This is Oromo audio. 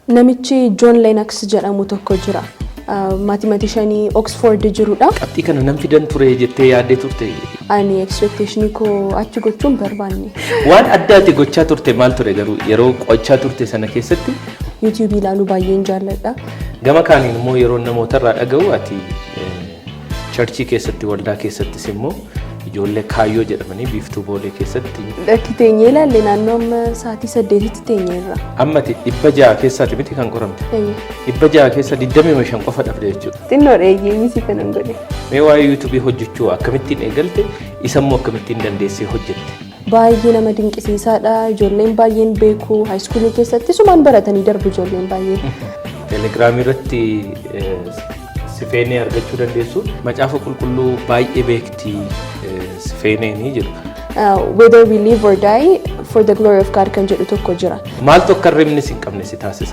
Namichi John Lennox jedhamu tokko jira. Mathematicianii Oxford jirudha. Qabxii kana nan fidan ture jettee yaaddee turte? Ani expectationii koo achi gochuun barbaanne. Waan addaati gochaa turte maal ture garuu yeroo qo'achaa turte sana keessatti? YouTube ilaaluu baay'een jaalladha. Gama kaaniin immoo yeroo namoota irraa dhaga'u, ati churchii keessatti, waldaa keessattis immoo ijoollee kaayyoo jedhamanii biiftuu boolee keessatti. Bakki teenyee ilaalle naannoo amma sa'aatii 8tti teenyeerra. Amma ati 600 keessaati miti kan qoramte? Eeyyee. 600 keessa 25 qofa dhabde jechuudha. Xinnoo dheeyyee misii kanan godhe. Mee waa'ee YouTubeii hojjechuu akkamittiin eegalte? Isa immoo akkamittiin dandeessee hojjette? Baay'ee nama dinqisiisaadha. Ijoolleen baay'een beeku. High schoolii keessatti sumaan baratanii darbu ijoolleen baay'een. Telegramii irratti Sifeenee argachuu dandeessu. Macaafa Qulqulluu baay'ee beekti Sifeeneenii jedhu. "Whether we live or die for the glory of God" kan jedhu tokko jira. Maaltu akka hirribni si hin qabne si taasisa?